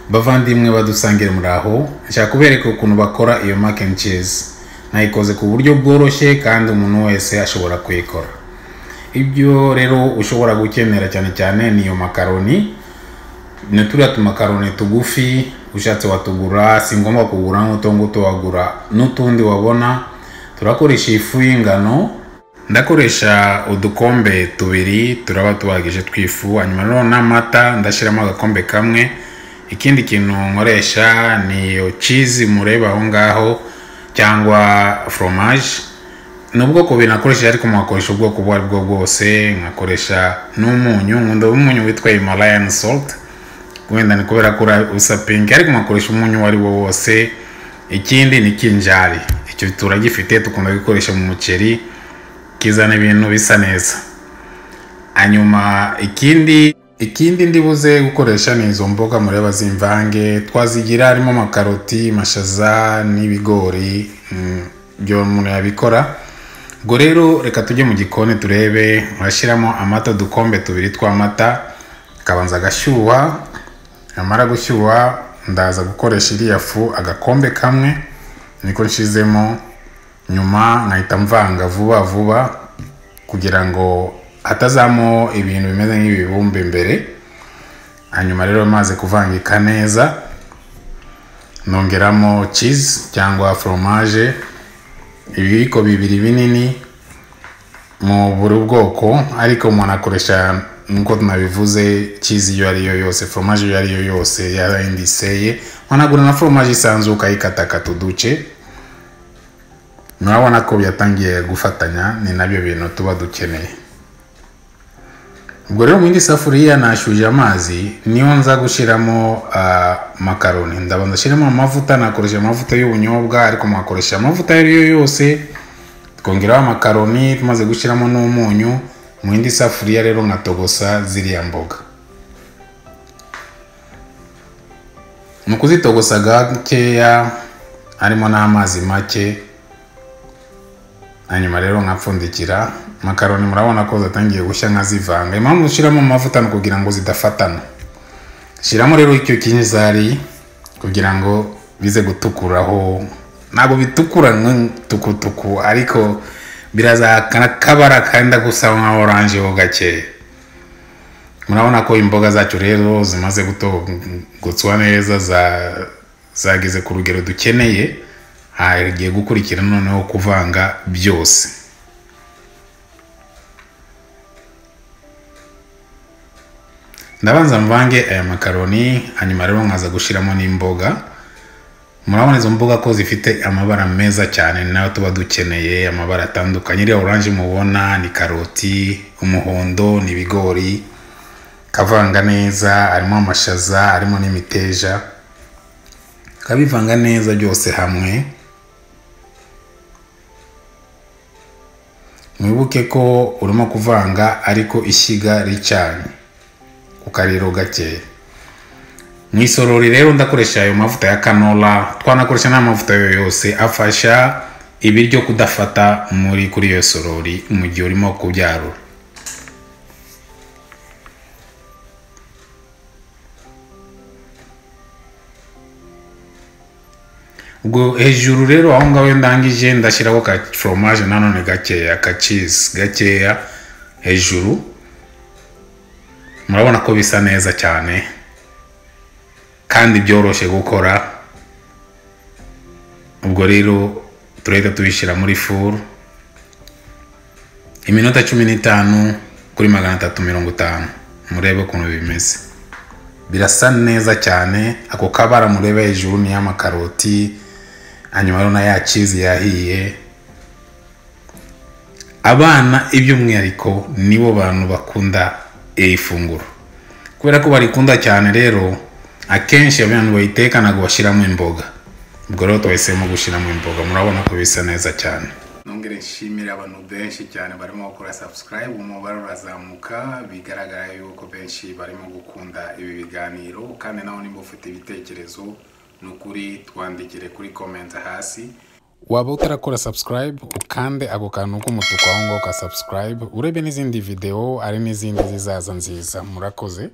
Bavandimwe badusangire muraho, nshaka kubereka ukuntu bakora iyo mac and cheese. Nayikoze ku buryo bworoshye kandi umuntu wese ashobora kuyikora. Ibyo rero ushobora gukenera cyane cyane ni iyo makaroni, ni turiya tumakaroni tugufi, ushatse watugura, si ngombwa kugura nk'utu ngutu, wagura n'utundi wabona. Turakoresha ifu y'ingano, ndakoresha udukombe tubiri turaba tubagije twifu, hanyuma rero n'amata ndashyiramo agakombe kamwe. Ikindi kintu nkoresha ni iyo cheese mureba aho ngaho cyangwa fromage, ni ubwoko bubiri nakoresheje ariko mwakoresha ubwoko ubwo ari bwo bwose. Nkakoresha n'umunyu, nkunda umunyu witwa Himalayan salt, wenda ni kubera ko usa pink, ariko mwakoresha umunyu uwo ari wo wose. Ikindi ni kinjari, icyo turagifite dukunda gukoresha mu muceri, kizana ibintu bisa neza. Hanyuma ikindi ndibuze gukoresha ni izo mboga mureba z'imvange, twazigira harimo amakaroti, amashaza n'ibigori, byo umuntu yabikora. Ubwo rero reka tujye mu gikoni turebe. Urashyiramo amata, udukombe tubiri tw'amata, akabanza agashyuha. Yamara gushyuha ndaza gukoresha iriya fu agakombe kamwe niko nshizemo, nyuma nkahita mvanga vuba vuba kugira ngo hatazamo ibintu bimeze nk'ibibumbe imbere. Hanyuma rero maze kuvangika neza nongeramo cheese cyangwa fromage, ibiyiko bibiri binini mu buri bwoko, ariko umuntu akoresha nkuko tunabivuze cheese iyo ari yo yose, fromage iyo ari yo yose yarindiseye. Wanagura na fromage isanzwe ukayikatakata uduce. Murabona ko byatangiye gufatanya, ni nabyo bintu tuba dukeneye. Ubwo rero mu yindi safuriya nashyushye amazi, niyo nza gushyiramo makaroni. Ndabanza nshyiramo amavuta, nakoresha amavuta y'ubunyobwa ariko mwakoresha amavuta ayo ari yo yose. Twongeraho amakaroni tumaze gushyiramo n'umunyu. Mu yindi safuriya rero nkatogosa ziriya mboga. Mu kuzitogosa gakeya harimo n'amazi make, hanyuma rero nkapfundikira. Makaroni murabona ko zatangiye gushya nkazivanga. Impamvu ushyiramo amavuta ni kugira ngo zidafatana. Shyiramo rero icyo kinzari kugira ngo bize gutukuraho. Ntabwo bitukura tukutuku, ariko birazakana kabara kenda gusa nka orange ho gake. Murabona ko imboga zacu rero zimaze gutogotswa neza, zageze ku rugero dukeneye. Hagiye gukurikira noneho kuvanga byose. Ndabanza mvange aya makaroni, hanyuma rero nkaza gushiramo n'imboga. Murabona izo mboga ko zifite amabara meza cyane, nayo tuba dukeneye amabara atandukanye. Iriya orange mubona ni karoti, umuhondo ni ibigori, kavanga neza, harimo amashaza, harimo n'imiteja, kabivanga neza byose hamwe. Mwibuke ko urimo kuvanga ariko ishyiga ricanye ku kariro gakeya. Mu isorori rero ndakoresha ayo mavuta ya canola, twanakoresha n'amavuta yo yose afasha ibiryo kudafata muri kuri iyo sorori mu gihe urimo kubyarura. Ubwo hejuru rero aho ngaho ndangije ndashyiraho ka fromage nanone gakeya, ka cheese gakeya hejuru. Murabona ko bisa neza cyane kandi byoroshye gukora. Ubwo rero turahita tubishyira muri furu iminota 15 kuri 350. Murebe ukuntu bimeze, birasa neza cyane. Ako kabara murebe hejuru ni y'amakaroti, hanyuma rero na ya cheese yahiye. Abana iby'umwihariko nibo bantu bakunda iri funguro kubera ko barikunda cyane. Rero akenshi abantu bayiteka ntabwo bashyiramo imboga, ubwo rero twahisemo gushyiramo imboga. Murabona ko bisa neza cyane. Nongere nshimire abantu benshi cyane barimo gukora subscribe, umubare urazamuka, bigaragara yuko benshi barimo gukunda ibi biganiro. Kandi nawe nimba ufite ibitekerezo ni ukuri twandikire kuri comment hasi. Waba utarakora subscribe ukande ako kantu k'umutuku aho ngaho ka subscribe, urebe n'izindi video, ari n'izindi zizaza nziza. Murakoze.